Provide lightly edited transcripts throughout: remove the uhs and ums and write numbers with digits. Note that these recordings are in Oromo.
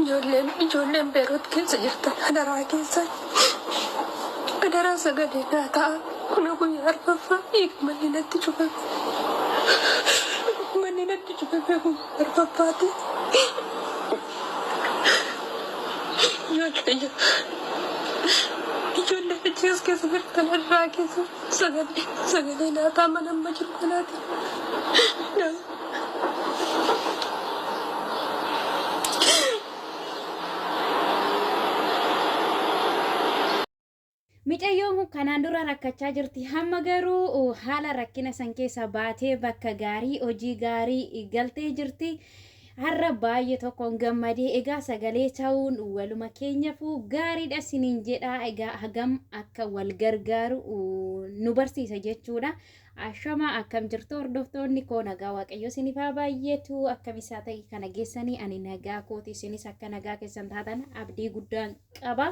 Ijoolleen ijoolleen Beerut keessa jirtan adaraa keessan adaraa sagalee naa ta'a. Kun guyyaa arfaffaa eega manni natti cufame. Manni natti cufame guyyaa arfaffaati. Ijoollee ijoollee achi as keessa jirtan adaraa keessan sagalee sagalee naa ta'a mana amma jiru kanaati. Micayyoon kun kanaan dura rakkachaa jirti. Hamma garuu haala rakkina san keessa baatee bakka gaarii hojii gaarii galtee jirti. Har'a baay'ee tokkoon gammadee egaa sagalee ta'uun waluma keenyafuu gaariidha siniin jedha. Egaa hagam akka wal gargaaru nu barsiisa jechuudha. Ashamaa akkam jirtu hordoftoonni koo nagaa waaqayyo isiniif haa baay'eetu akkam isaa ta'e kana geessanii ani nagaa kooti isinis akka nagaa keessan taatan abdii guddaan qaba.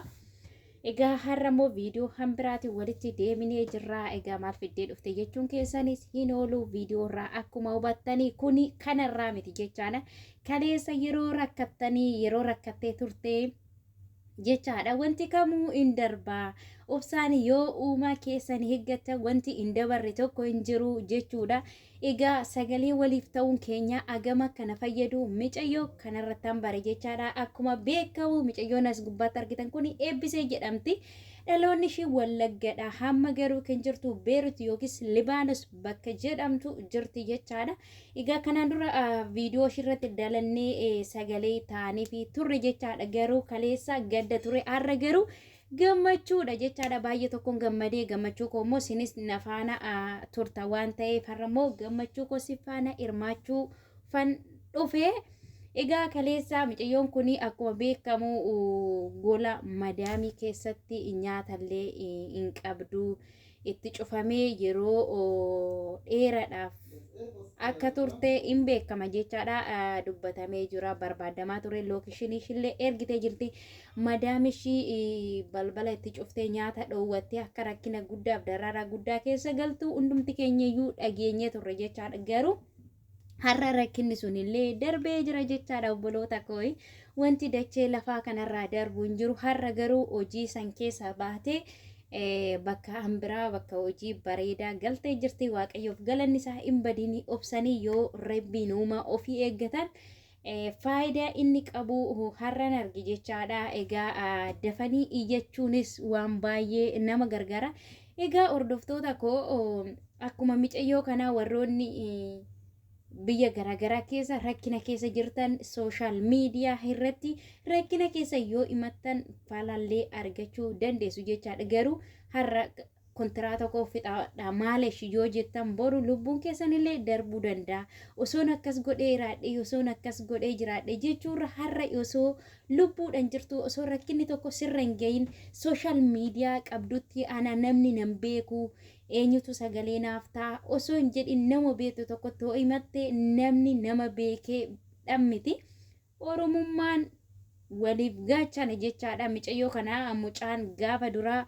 Egaa har'a immoo viidiyoo hambiraatiin walitti deebinee jirra. Egaa maal fiddee dhufte jechuun keessanis hin oolu viidiyoo irraa akkuma hubattanii kuni kanarraa miti jechaadha. Kaleessa yeroo rakkattanii yeroo rakkattee turtee jechaadha. Wanti kamuu hin darba. Obsaan yoo uumaa keessan eeggattan wanti hin dabarre tokko hin jiru jechuudha. Egaa sagalee waliif ta'uun keenya agama kana fayyadu micayyoo kanarrattan bare jechaadha. Akkuma beekamu micayyoon as gubbaatti argitan kun eebbisee jedhamti. Dhaloonni ishii Wallaggadha. Hamma garuu kan jirtu Beerut yookiis Libaanos bakka jedhamtu jirti jechaadha. Egaa kanaan dura viidiyoo ishirratti dalannee sagalee ta'aniifi turre jechaadha. Garuu kaleessa gadda ture har'a garuu gammachuudha jechaadha. Baay'ee tokkoon gammadee gammachuu koo immoo isinis na faana turta waan ta'eef har'a immoo gammachuu koo si faana hirmaachuu fan dhufe. Egaa kaleessa micayyoon kun akkuma beekamu gola madaamii keessatti nyaatallee hin qabdu. Itti cufamee yeroo dheeraadhaaf akka turte hin beekama jechaadha dubbatamee jira barbaadamaa ture lookishinii ishillee ergitee jirti madaam ishii balbala itti cuftee nyaata dhoowwattee akka rakkina guddaaf daraaraa guddaa keessa galtu hundumti keenya iyyuu dhageenyee turre jechaadha garuu har'a rakkinni sun illee darbee jira jechaadha obboloota koo wanti dachee lafaa kanarraa darbu hin jiru har'a garuu hojii san keessa baatee bakka hambiraa bakka hojii bareedaa galtee jirti waaqayyoof galanni isaa hin badini obsanii yoo rabbiin uumaa ofii eeggatan faayidaa inni qabu har'an arge jechaadha egaa dafanii iyyachuunis waan baay'ee nama gargaara egaa hordoftoota koo akkuma micayyoo kanaa warroonni biyya garaagaraa keessa rakkina keessa jirtan sooshaal miidiyaa irratti rakkina keessa yoo himattan falallee argachuu dandeessu jechaadha. Garuu har'a kontiraata koo fixaadha maalesh yoo jettan boru lubbuun keessanillee darbuu danda'a. Osoon akkas godhee jiraadhe osoon akkas godhee jiraadhe jechuurra har'a osoo lubbuudhaan jirtu osoo rakkinni tokko sirra hin gahin sooshaal miidiyaa qabdutti ana namni nan beeku eenyutu sagalee naaf ta'a osoo hin jedhin nama beektu tokkotti yoo himatte namni nama beekee dhammiti. Oromummaan waliif gaachana jechaadha. Micayyoo kana mucaan gaafa duraa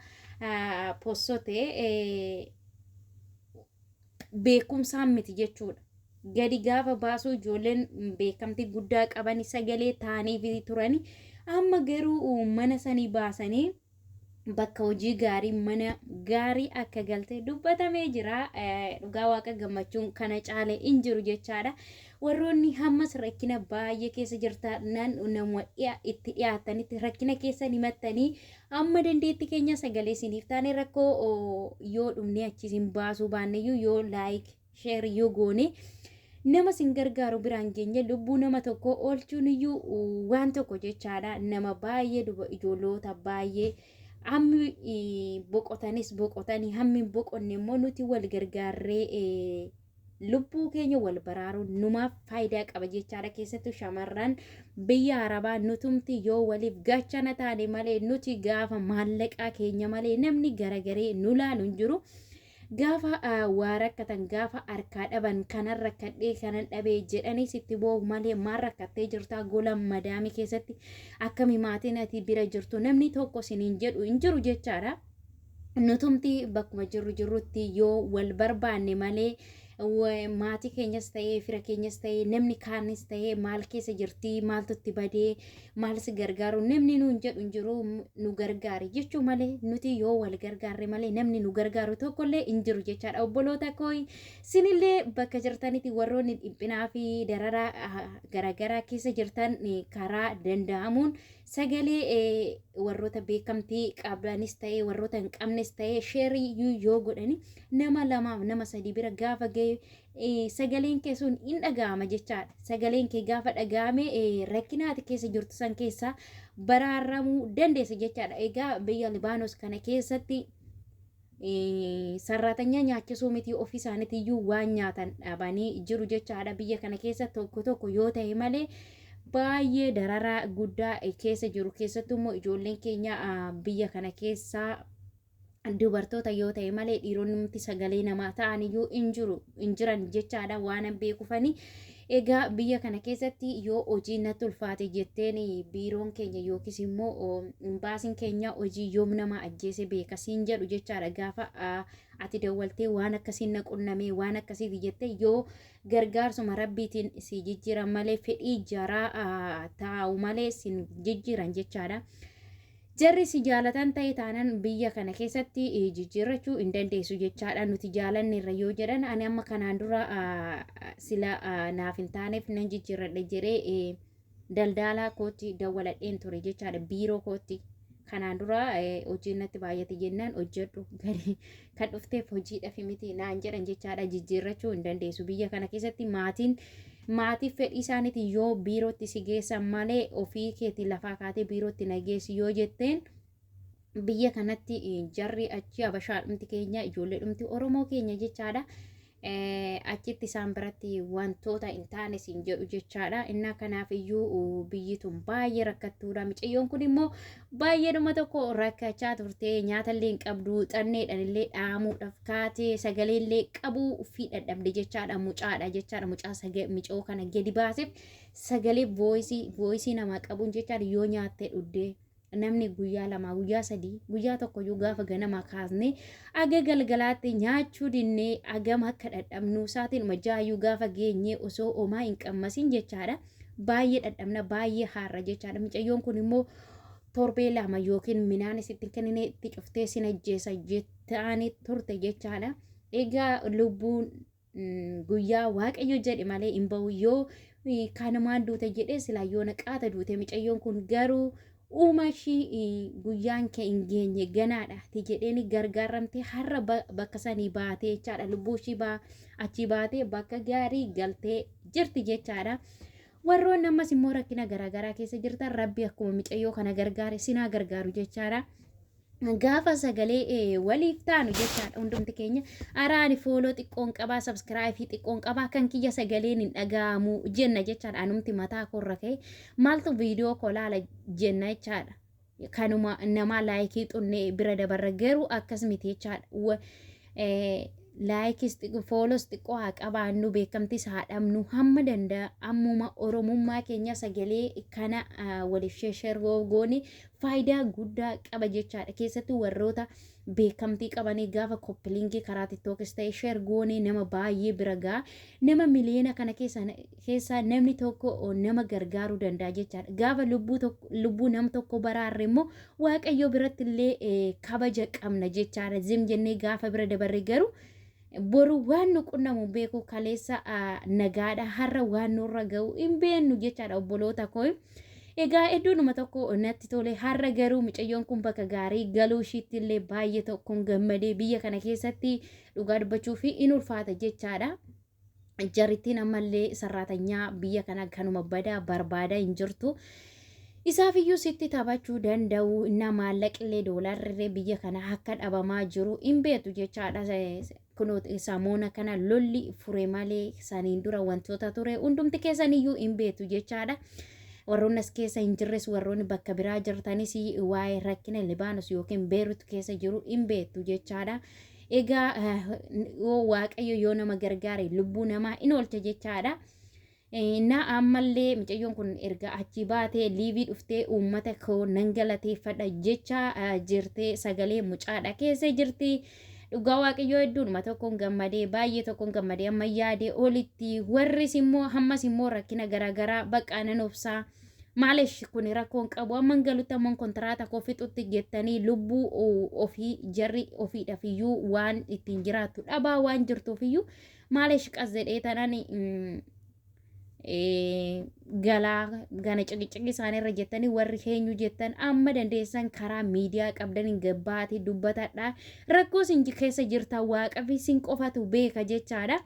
possote beekumsaan miti jechuudha. Gadi gaafa baasuu ijoolleen beekamtii guddaa qaban sagalee ta'aniif turani. Amma garuu mana sanii baasanii bakka hojii gaarii mana gaarii akka galte dubbatamee jira. Dhugaa waaqa gammachuun kana caale hin jiru jechaadha. Warroonni hammas rakkina baay'ee keessa jirtan nama itti dhiyaatanitti rakkina keessan himattanii amma dandeetti keenya sagalee isiniif taane rakkoo yoo dhumne achi isin baasuu baanneyyuu yoo laayik share yoo goone nama sin gargaaru biraan geenye lubbuu nama tokko oolchuun iyyuu waan tokko jechaadha. Nama baay'ee duba ijoollota baay'ee hammi boqotanis boqotanii hammi hin boqonne immoo nuti wal gargaarree lubbuu keenya wal baraaruun numaaf faayidaa qaba jechaadha. Keessattuu shamarran biyya arabaa nutumti yoo waliif gaachana taane malee nuti gaafa maallaqaa keenya malee namni garagaree nu laalu hin jiru. Gaafa waa rakkatan gaafa harkaa dhaban kanan rakkadhee kanan dhabee jedhanii sitti boo'u malee maal rakkattee jirtaa gola madaamii keessatti akkami maatiin ati bira jirtu namni tokko siniin jedhu hin jiru jechaadha. Nutumti bakkuma jirru jirrutti yoo wal barbaanne malee Maatii keenyas ta'ee fira keenyas ta'ee namni kaanis ta'ee maal keessa jirti, maaltu itti badee, maal si gargaaru namni nuun jedhu hin jiru. Nu gargaari jechuu malee, nuti yoo wal gargaarre malee namni nu gargaaru tokkollee hin jiru jechaadha. Obboloota koo, sinillee bakka jirtanitti warroonni dhiphinaa fi dararaa garaagaraa keessa jirtan, karaa danda'amuun sagalee warroota beekamtii qabanis ta'ee warroota hin qabnes ta'ee share yoo godhani, nama lamaaf nama sadii bira gaafa ga'e sagaleen kee sun hin dhaga'ama jechaadha. Sagaleen kee gaafa dhaga'ame rakkinaati keessa jirtu san keessaa baraaramuu dandeessa jechaadha. Egaa biyya Libaanos kana keessatti sarraatanyaa nyaachisuu miti, ofii isaaniitiyyuu waan nyaatan dhabanii jiru jechaadha. Biyya kana keessa tokko tokko yoo ta'e malee baay'ee dararaa guddaa keessa jiru. Keessattuu immoo ijoolleen keenya biyya kana keessaa dubartoota yoo ta'e malee dhiironni sagalee namaa ta'an iyyuu hin jiru, hin jiran jechaadha waan beekufani. Egaa biyya kana keessatti yoo hojii natti ulfaate jetteen, biiroon keenya yookiis immoo imbaasiin keenya hojii yoom nama ajjeese beeka siin jedhu jechaadha. Gaafa ati dawwaltee waan akkasiin na qunnamee, waan akkasiiti jettee, yoo gargaarsuma rabbiitiin si jijjiiran malee, fedhii jaraa taa'u malee sin jijjiiran jechaadha. Jarri si jaalatan ta'e taanan biyya kana keessatti jijjiirrachuu hin dandeessu jechaadha. Nuti jaalanne irra yoo jedhan, ani amma kanaan dura sila naaf hin taaneef nan jijjiirradhe jedhee daldalaa kootti dawwaladheen ture jechaadha, biiroo kootti. Kanaan dura hojiin natti baay'ate jennaan, hojjedhu gadi kan dhufteef hojiidhaaf miti naan jedhan jechaadha. Jijjiirrachuu hin dandeessu biyya kana keessatti. Maatiin maatiif fedhii isaaniitiin yoo biirootti si geessan malee, ofii keetii lafaa kaatee biirootti na geessi yoo jetteen, biyya kanatti jarri achi abashaa dhumti keenya, ijoollee dhumti Oromoo keenya jechaadha. Achitti isaan biratti wantoota hin taane siin jedhu jechaadha. Innaa kanaaf iyyuu biyyi tun baay'ee rakkattuudha. Micayyoon kun immoo baay'eedhuma tokko rakkachaa turte. Nyaatallee hin qabdu, xanneedhaan illee dhaamuudhaaf kaatee, sagaleellee qabuu fi dadhabde jechaadha. Mucaadha jechaadha. Mucaa micoo kana gadi baaseef sagalee voice namaa qabuun jechaadha. Yoo nyaattee dhuddee, namni guyyaa 2, guyyaa 3, guyyaa tokkoyyuu gaafa ganamaa kaasnee aga galgalaatti nyaachuu dinnee agam akka dhadhabnu, sa'aatiin 6yyuu gaafa geenyee osoo homaa hin qammasin jechaadha. Baay'ee dhadhabna, baay'ee haarra jechaadha. Micayyoon kun immoo torbee 2 yookiin minaan isitti kennine itti cuftee sin ajjeesa jettaanii turte jechaadha. Egaa lubbuun guyyaa Waaqayyo jedhe malee hin bahu. Yoo kanumaan duute jedhee silaa yoo naqaata duute. Micayyoon kun garuu uuma ishii guyyaan kee hin geenye ganaadha ti jedheeni gargaaramtee har'a bakka sanii baatee jechaadha. Lubbuu ishii achii baatee bakka gaarii galtee jirti jechaadha. Warroonni ammas immoo rakkina garaagaraa keessa jirtan, Rabbi akkuma micayyoo kana gargaare sinaa gargaaru jechaadha. Gaafa sagalee waliif taanu jechaadha hundumti keenya. Araani follow xiqqoon qabaa, subscribe xiqqoon qabaa, kan kiyya sagaleen hin dhaga'amu jenna jechaadha. Anumti mataa koorra ka'e maaltu viidiyoo koo laala jenna jechaadha. Kanuma namaa like xunnee bira dabarra, garuu akkas miti jechaadha. Likeis follows xiqqoo haa qabaannu, beekamtis haa dhabnu, hamma danda'a ammuma oromummaa keenya sagalee kana waliif share goone faayidaa guddaa qaba jechaadha. Keessattuu warroota beekamtii qabanii gaafa copy link karaa TikTokis ta'e share goone nama baay'ee bira ga'a. Nama miliyoona kana keessaa namni tokko nama gargaaruu danda'a jechaadha. Gaafa lubbuu nama tokko baraarre immoo Waaqayyo biratti illee kabaja qabna jechaadha. Zim jennee gaafa bira dabarre garuu boru waan nu qunnamu beeku, kaleessa nagaadha, har'a waan nurra ga'u hin beennu jechaadha, obboloota koo. Egaa hedduudhuma tokko natti tole. Har'a garuu mucayyoon kun bakka gaarii galuu ishiitti illee baay'ee tokkoon gammadee. Biyya kana keessatti dhugaa dubbachuu fi in ulfaata jechaadha. Jarittiin ammallee sarraatanyaa biyya kana kanuma badaa barbaadaa hin jirtu. Isaaf iyyuu sitti taphachuu danda'u. Innaa maallaqillee doolaarrillee biyya kana akka dhabamaa jiru hin beektu jechaadha. Kunoo samoona kana lolli fure malee saniin dura wantoota ture hundumti keessaniyyuu hin beektu jechaadha. Warroonni as keessa hin jirres, warroonni bakka biraa jirtanis waa'ee rakkina Libaanos yookiin Beerut keessa jiru hin beektu jechaadha. Egaa yoo Waaqayyo yoo nama gargaare lubbuu namaa in oolcha jechaadha. Na ammallee mucayyoon kun erga achi baatee live dhuftee uummata koo nan galateeffadha jecha jirtee, sagalee mucaadha keessa jirti. Dhugaa Waaqayyoo hedduudhuma tokkoon gammadee, baay'ee tokkoon gammadee, amma yaadee olitti. Warris immoo hammas immoo rakkina garaagaraa baqqaa nan obsaa. Maalish kun rakkoon qabu, amman galutti, amman kontiraata koo fixutti jettanii lubbuu ofii jarri ofiidhaaf iyyuu waan ittiin jiraattu dhabaa waan jirtuuf iyyuu maalish qas jedhee tanaan galaa gana ciqiciqi isaaniirra jettanii, warri eenyu jettan amma dandeessan karaa miidiyaa qabdan gabbaati dubbatadha. Rakkoo isin keessa jirtan waaqa fi isin qofatu beeka jechaadha.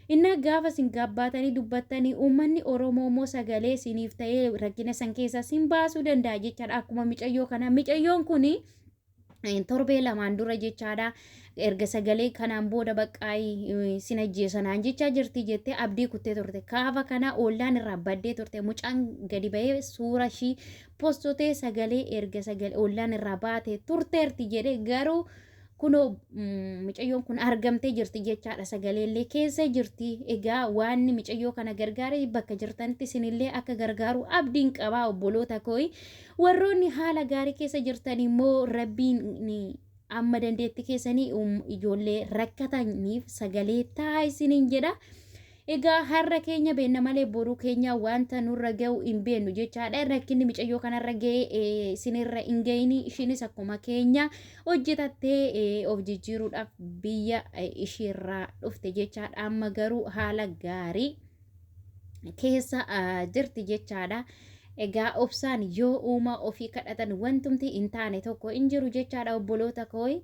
Inna gaafa isin gabbaatanii dubbattanii uummanni Oromoo immoo sagalee isiniif ta'ee rakkina san keessa isin baasuu danda'a jechaadha. Akkuma micayyoo kana, micayyoon kuni torbee 2n dura jechaadha, erga sagalee kanaan booda baqqaayii sin ajjeesanaan jechaa jirti jettee abdii kuttee turte. Kaafa kana ollaan irraa baddee turte. Mucaan gadi bahee suura ishii postotee sagalee erga sagalee ollaan irraa baate turteerti jedhe, garuu kunoo mucayyoon kun argamtee jirti jechaadha. Sagaleellee keessa jirti. Egaa waan mucayyoo kana gargaare bakka jirtanitti isinillee akka gargaaru abdiin qabaa, obboloota kooyi. Warroonni haala gaarii keessa jirtan immoo Rabbiin amma dandeetti keessanii ijoollee rakkataniif sagalee ta'a isiniin jedha. Egaa har'a keenya beenna malee boruu keenya wanta nurra ga'u hin beennu jechaadha. Rakkinni micayyoo kanarra ga'e isinirra hin ga'ini. Ishiinis akkuma keenya hojjetattee of jijjiiruudhaaf biyya ishiirraa dhufte jechaadha. Amma garuu haala gaarii keessa jirti jechaadha. Egaa obsaan yoo uumaa ofii kadhatan wantumti hin taane tokko hin jiru jechaadha, obboloota kooyi.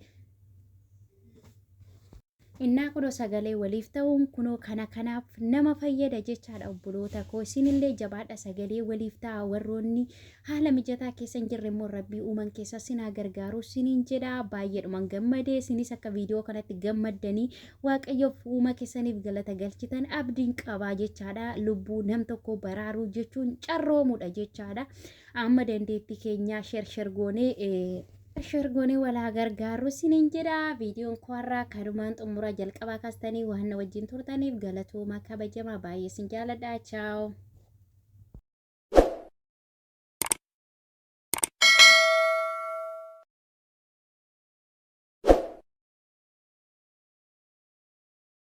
Innaa kunoo sagalee waliif ta'uun kunoo kana kanaaf nama fayyada jechaadha, obboloota koo. Isinillee jabaadha, sagalee waliif ta'a. Warroonni haala mijataa keessa hin jirre immoo Rabbii uuman keessa sinaa gargaaru isiniin jedha. Baay'eedhuman gammadee, isinis akka viidiyoo kanatti gammaddanii Waaqayyoof uuma keessaniif galata galchitan abdiin qabaa jechaadha. Lubbuu nam tokko baraaruu jechuun carroomuudha jechaadha. Amma dandeettii keenyaa share share goonee share goonee walaa gargaarru isiniin jedha. Viidiyoon koo har'aa kanumaan xumura. Jalqabaa kaastanii waan na wajjin turtaniif galatooma, kabajamaa, baay'ee isin jaaladha. Chaaw.